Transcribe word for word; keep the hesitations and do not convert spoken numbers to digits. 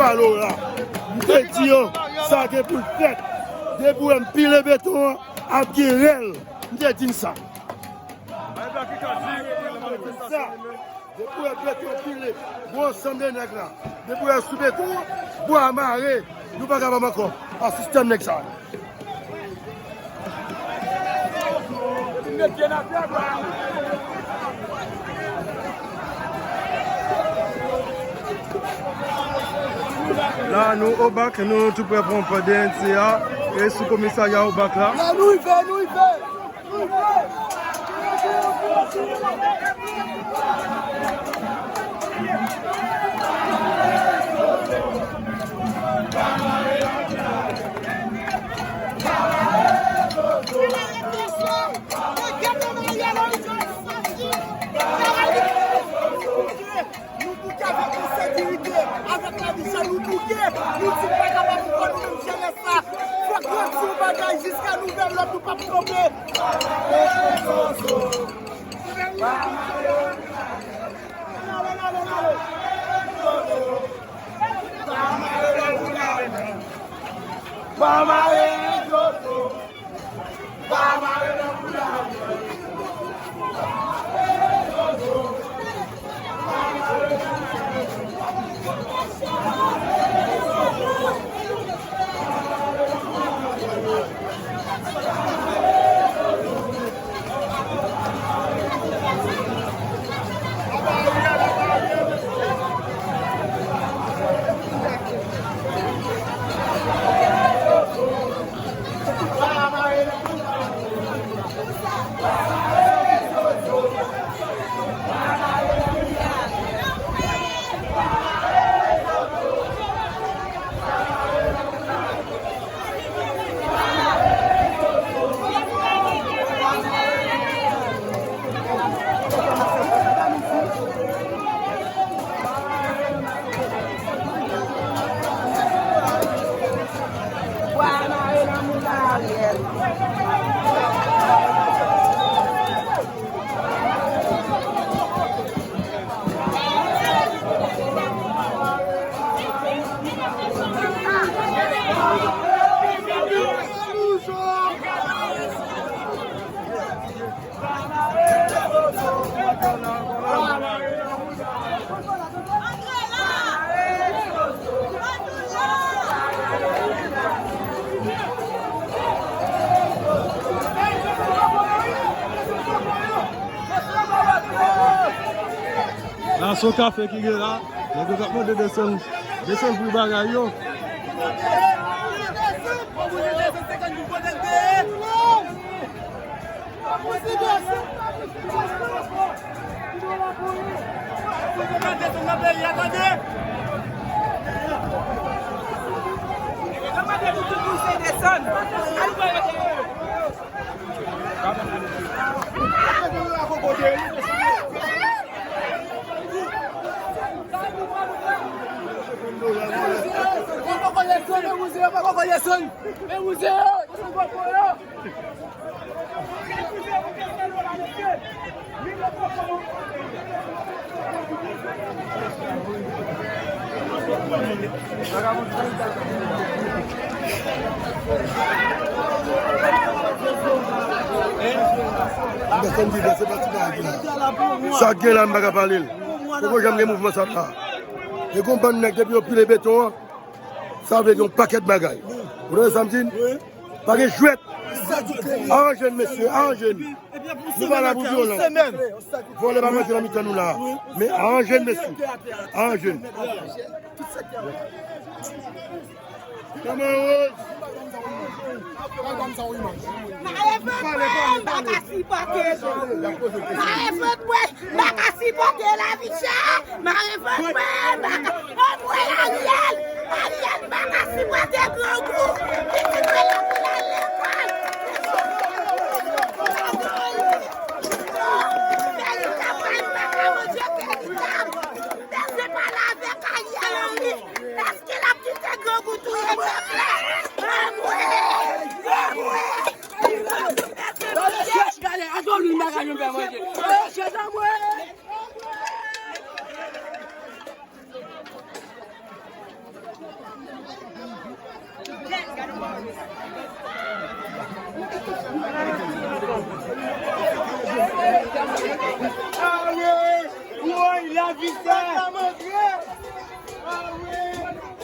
Alo la, m te di yo, sa gen pou l fèt. Depi w wè m pile beton an, ap gen rèl. M te di n sa. Sa, depi w wè beton pile, gwo ansanm de nèg la. Depi w wè sou beton, bwa mare, nou pa kapab ankò. A sistèm nèg sa. La, nou Obak, nou tou prè pwomp D N C a, e sou komisarya Obak la. La, nou rive, nou rive. Nou bouke avèk ensekirite, avèk lavi chè, nou bouke, nou di n pa kapab ankò, nou menm jenès la. Fòk nou di yon bagay jiska nouvèl lòd, nou p ap kanpe. La se yon kafe ki gen la. Nèg yo k ap mande desann, desann pri bagay yo. Sa k gen la, m pa ka pale l. Poko janm gen mouvman sa la. E gon bann nèg depi yo pile beton an, sa vle di yon pakèt bagay. Ou tande sa m di n? Pa gen jwèt. Aranje n, mesye, aranje n. Nou pa la pou vyolans. Vòlè pa manje nan mitan nou la. Men aranje n, mesye. Aranje n. Kòman yo? Mare vant mwen, m pa ka sipòte nou. Mare vant mwen, m pa ka sipòte lavi chè. Mare vant mwen, m pa ka. Anmwe Ariel, Ariel, m pa ka sipòte grangou. Pitit mwen la pou l al lekòl. Veritab, veritab, manje veritab. Pèse pale avèk Ariel Henry. Èske l ap kite grangou touye pèp la? Anmwe! Anmwe! Gade, ato lwil bagay nou fè manje.